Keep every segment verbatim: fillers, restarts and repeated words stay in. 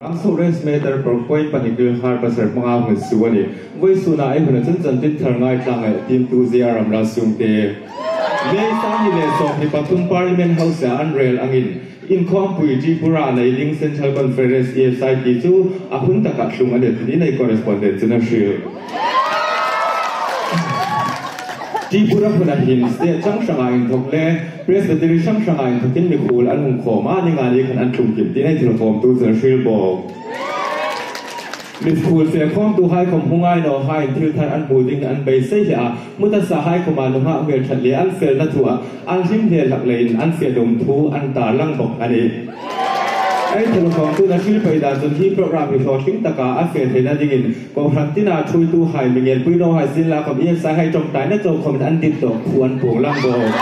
Ang Sores Meter PowerPoint pahni kil har pasar hmanga hmun su a nih. Vawisuna ei huna chun chanchin thar ngai tlang ei tiemtu J R Ramlal Sungte. May sangni pathum Parliament House-a an rel angin, inkhawmpui Tripura nei ding Central Conference E F C ti chu a hun taka tlung a nih ti ei correspondent chun a hril. Tripura huna hin state hrang hranga inthok le Presbytery hrang hranga inthokin mikhuol an hung khawm a, ni nga ni khan an tlung kim ti ei thilkhawmtu chun a hril bawk. Mikhuol fe khawmtuhai khawm hung ngai naw hai thil thar an hmu ding an beisei hle a, hmu ta sahai khawma nunghak hmel ṭhat le an felna thua an hlim hle hlak leiin an fe dum thu an tarlang bawk a nih. Ei thilkhawmtun a hril pei dan chun hi program hi hlawtling taka a fe theina dingin kohran tina ṭhuoituhai, mi ngenpui nawhai sienla khawm E F C hai ṭawngṭaina chau khawmin an dit tawk thu an puong lang bawk.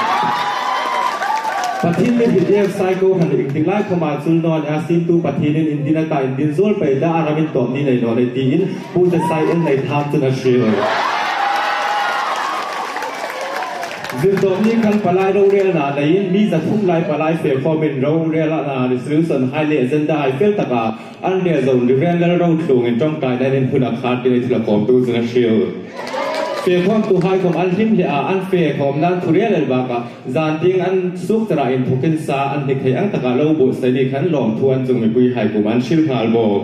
Pathien mi hriet E F C kohran ieng tik lai khawma chul naw a, siemtu Pathienin indin a ta, indin zuol pei ta, a ram intawp ni nei naw a nih tiin Pu Jesai L. Neitham chun a hril. Zirtawp ni khan palai rorelna leiin mi za thum lai palai fe khawmin rorelna resolution hai le agenda hai fel taka an rel zo Reverend Lalrotluongin ṭawngṭainain hun a khar ti ei thilkhawmtu chun a hril. Fe khawmtuhai khawm an hlim hle a, an fe khawmna thu rel el bakah zan tieng an suk chara inthokin sa an hnik thei ang taka lo buotsai ni khan lawmthu an chung mipuihai kuoma an hril nghal bawk.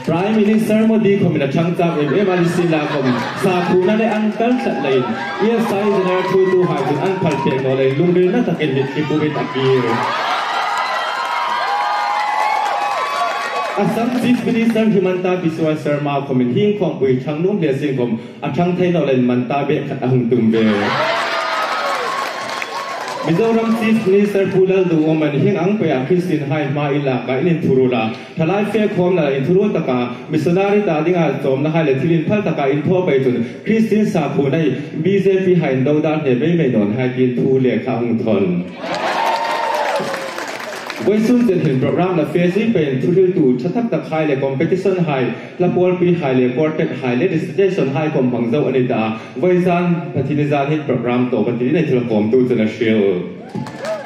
Prime Minister Modi khawmin a ṭhang chak em em a ni sienla khawm, sakhuona le an kal tlat leiin E F C General ṭhuoituhai chun an phal pek naw leiin lungrilna takin mitthli pumin a kir. Assam Chief Minister Himanta Biswa Sarma khawmin hieng khawmpui ṭhang nuom le sien khawm a ṭhang thei naw leiin manta bek khat a hung tum ve. Mizoram Chief Minister Pu Lalduhoma'n hieng ang peia Christian hai hma i laka in inthuruol a, thalai fe khawmna inthuruol taka missionary ta dinga chawmna hai le thil inphal taka inthaw pei chun Christian sakhuona hi B J P hai indo dan hne mei mei naw ni hai tiin thu lekha a hung thawn. Vawisun chen hin program la fe zui peiin thuhriltu ṭha tak tak hai le competition hai, hla pawlpi hai le quartet hai le recitation hai khawm hmang zo a ni ta a, vawizan Pathienni zan hin program tawp a ti ei thilkhawmtu chun a hril.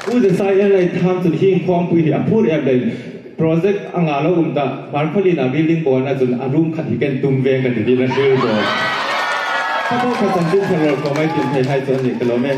Pu Jesai L. Neitham chun hieng khawmpui hi a phur em leiin project anga lo um ta, Hmarkhawlien-a building bawlna chun a room khat hi ken tum ve ka ti tiin a hril bawk. Kha bawk kha chanchin thar rawl khawm ei tiem thei hai chu a ni ka lawm e.